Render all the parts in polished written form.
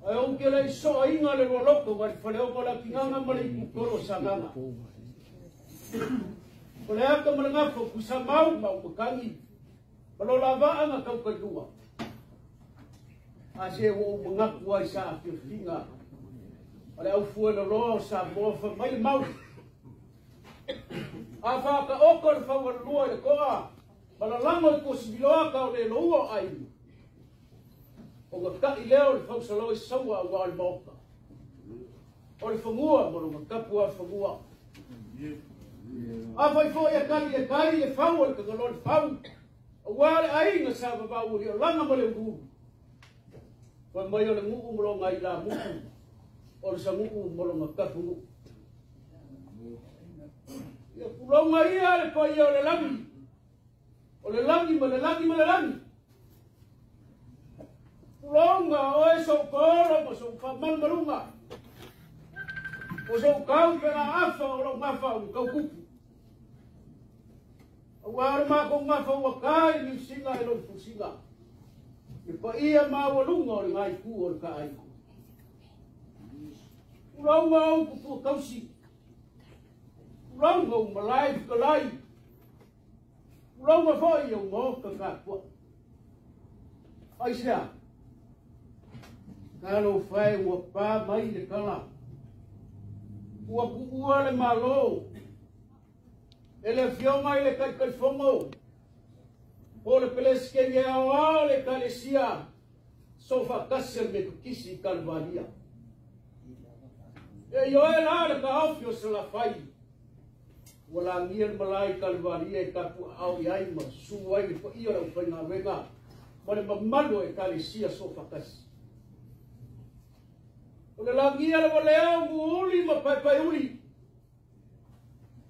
Ae ou te le i soaina le lualoko ma le faleogo o le atigana ma le ipukolo o Sagaga. O le ata ma le gafa o Tuisamau ma Umatagi ma lo lavaa na tautailua. A se ua ou manatu ai sa afiafiga o le aufueloloa o Samoa fai mai le mau. A faataoto le faualulua i le toa ma lalago i tuasimiloa ka o le loua o aiga. Ona ta'i lea o le fausalo i Saua aua o le maota. O le fanua ma lona tapuafanua. Afai foi e tali le tai le fau o le tagaloa le fau, aua le aiga sa vavau o Liolaga ma le Uluulu. Fai mai o le nuu ma lona ilamutu, o le sanuu ma lona tafunuu. Ia tulauga ia le paia o le lagi, o le lagi ma le lagi ma le lagi. Tulauga oe sou paolo ma sou faamalumaluga, o sou tau pela afa o lou gafa ua tautupu. Aua o le matou gafa ua ta i Niusina e lou fusiga, le paia maualuga o le gaitu o le taaiga. Tulauga ou pupua tausi, tulauga ou malae fetalai, tulauga foi ou maota tapuai. Aisea, talofa e ua pa mai le tala, ua tuua le Malo e le afioga i le Taitaifono po o le Peresetene aoao o le Ekalesia Soofaatasi a le Metotisi i Kalevalia. E ioe la le taofi o Salafai, ua lagia le malae i Kalevalia e tapuaao i ai ma susu ai le paia o le aufaigaluega ma le mamalu o Ekalesia Soofaatasi. O le lagia lava lea o muuli ma paepaeuli,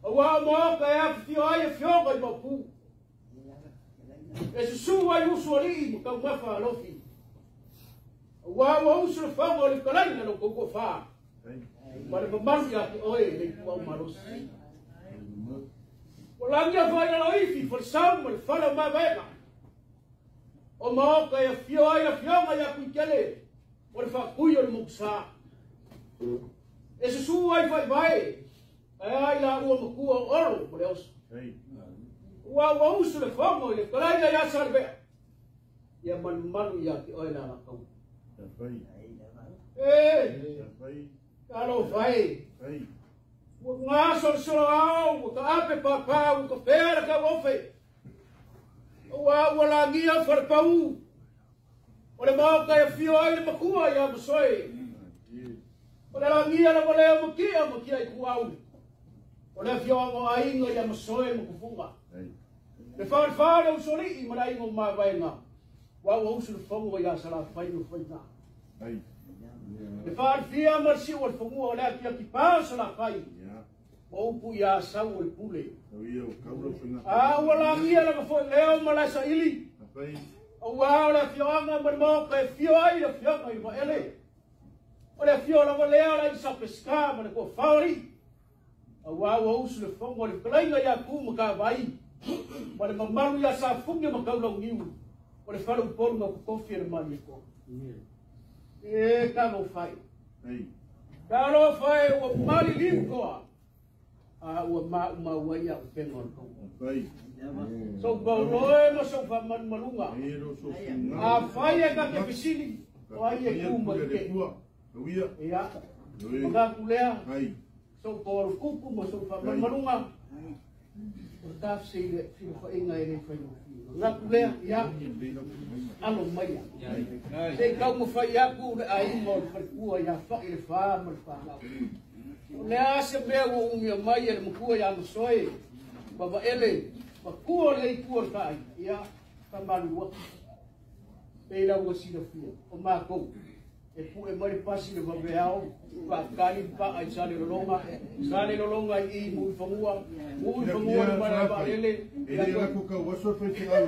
aua o maota e afifio ai afioga i Maopu, e susu ai usu alii ma taumafa alofi, aua ua usu le faga o le fetalaiga na outou toafa, ma le mamalu ia te oe le ituau malosi. Ua lagia foi Laloifi, Falesau ma le fale o Mavaega, o maota e afio ai afioga ia Tuitele o le faatui o le mokusa. E susu ai faivae, ae ai la ua matua o Olo ma le oso. Ua ua usu le fono i le fetalaiga ia Salevea, ia malumalu ia te oe le alataua. E, talofa e, ua gasolosolo ao, ua taape papa, ua tafea le tauofe. Ua ua lagia falepau, o le maota e afio ai le matua ia Masoe. O le lagia lava lea o Matia, Matia i Tuau. O le afioaga o aiga ia Masoe ma Kufuga. Le falefa le usolii ma le aiga o Mavaega. Ua ua usu le fono ia Salafai ma Faiga. Le falefia ma le siu o le fanua o le atiati pa o Salafai. Ma upu ia Sau o le pule. A ua lagia lava foi lea o Malaesaili. Aua o le afioaga ma le maota e fio ai le afioga i Vaele. O le afio lava lea o le aiga Peseta ma le toafa o alii. Aua ua usu le fono o le fetalaiga ia Tu ma Tavai, ma le mamalu ia Safugi ma Taulauniu, o le fale upolu na totofi e le Malietoa. E talofa e. Talofa e ua maliliu toa, a ua maumau ai au pega o le kaua. Sou pauloe ma sou faamalumaluga. Afai e ta te fesili, o ai e tu mai te. Ia, manatu lea, sou paolukuku ma sou faamalumaluga, o le tafese i le filofaiga e le faigofie. Manatu lea, ia, alo maia. Se i taumafai atu le aiga o le falekua ia fai le fa ma le fanau. O le a se mea ua umia mai e le matua ia Masoe, ma Vaele, matua o le itu o le taai, ia, faamalulu atu. Pei la ua silafia, o matou, e pue mai le pasi le vaveao, faatali paa i Salelologa, Salelologa i i Muifanua, Muifanua le malae vaalele. E le latou tauaso le faifeau.